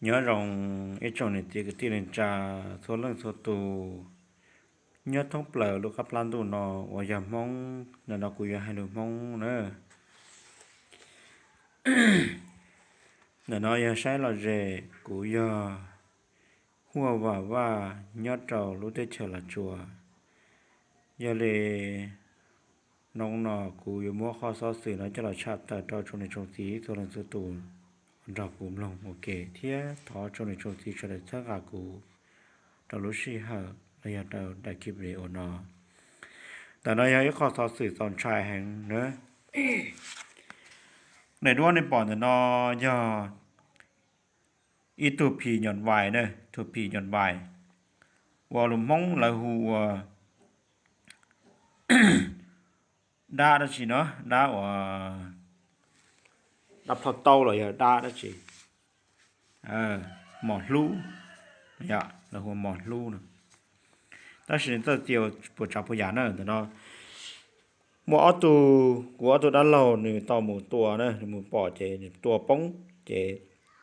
Nyob zoo ib tsoom niam txiv kwv tij neej tsa txhua leej txhua tus nyob thoob plaws lub qab plab ntuj no uas yog Hmoob. Ntawm no kuv yuav hais lus Hmoob na. Ntawm no yog saib lom zem, kuv yog Huaj Vam Vaj nyob rau lub teb chaws Los Tsuas. Yog li hnub no kuv yuav muab qhov xov xwm no coj los tshaj tawm rau tsoom niam tsoom txiv txhua leej txhua tus nrog kuv mloog ua ke thiab thov tsoom niam tsoom txiv sawv daws txhawb nqa kuv rau lub sij hawm los yog rau daim video no. Ntawm no yog ib qho xov xwm txaus ntshai heev na. Daim duab nej pom ntawm no yog ib tug phim nyuj vais na, tug phim nyuj vais uas lus Hmoob lawv hu ua dab dab tsi no, dab uas dab plho taub los yog dab dab tsi, mos hlub, lawv hu ua mos hlub no. Tab sis nws txawj txia puas tsav puas yam na. Ntawm no muaj ob tug, kuv ob tug dab laug nws tau mus tua na, nws mus pom ces nws tua poob, ces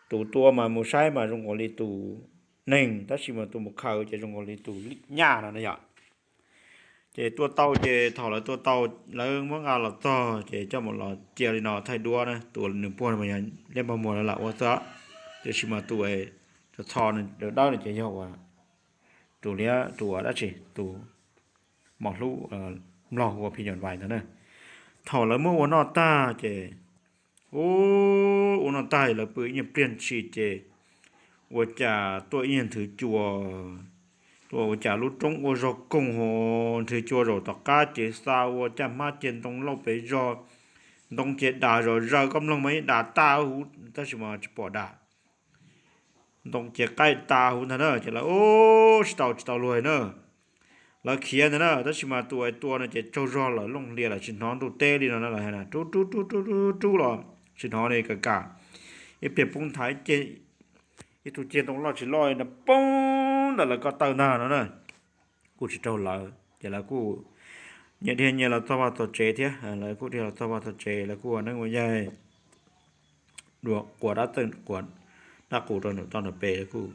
tus tua mas mus saib mas zoo nkaus li tus neeg, tab sis mas tus mus khaws ces zoo nkaus li tus nyaj no na yom. Ces tua tau, ces thaum lawv tua tau, lawv muab nqa los txog ces coj mus los cia li no thaij duab na. Tus nws puag no mas yog liab npog muag lawv lam ua xwb, tiam sis mas tus txho dawb dawb no ces yog ua tus liab, tus dab tsi, tus mos hlub, nplog ua phim nyuj vais ntawd na. Thaum lawv muab ua noj tag ces, ub, ua noj tag lawv pw ib nyuag pliag ntshis ces ua cas tuaj ib nyuag nthwv cua, tuaj ua cas lub roob ua zog koog ho nthwv cua zaum tom qab ces xa ua caj hmab ces ntoo lauj pes zog, ntoo ces das zom zaws, koj mloog mas ib das tag huv tab sis mas tsis pom das. Ntoo ces qaij tas huv ntag na, ces lawv ub tsis tau, tsis tau luag na. Lawv khiav ntag na, tab sis mas tus tua no ces tsaug zog lawm, looj hlias lawm, tsis hnov ntuj teb li no na, lawv hais na, rub rub rub rub rub los tsis hnov li, kam kam ib pliag poob nthav, ib tug ceg ntoo loj tsis loj no poob ntawm lawv ko taw ntag no na. Kuj tsis raug lawv, ces lawv kuj nyias dhia nyias los txog vaj txog tsev thiab, lawv kuj dhia los txog vaj txog tsev, lawv kuj ua neeb ua yaig, dua quas dab txeej quas dab qus rau nram toj nram pem, lawv kuj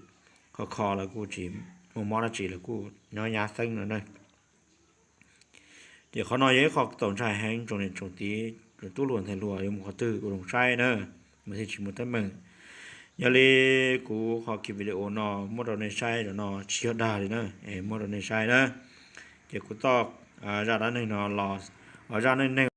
kho kho, lawv kuj tsis muaj mob dab tsi, lawv kuj nyob nyab xeeb no na. Ces qhov no yog ib qho txaus ntshai heev tsoom niam tsoom txiv, tub hluas ntxhais hluas yuav mus qhov twg ua zoo saib na, mus thiaj tsis muaj teeb meem. Yog li kuv qhov video no muab rau nej saib, no tsis yog dag li na, muab rau nej saib na. Ces kuv txoj zaj dab neeg no los, zaj neej neeg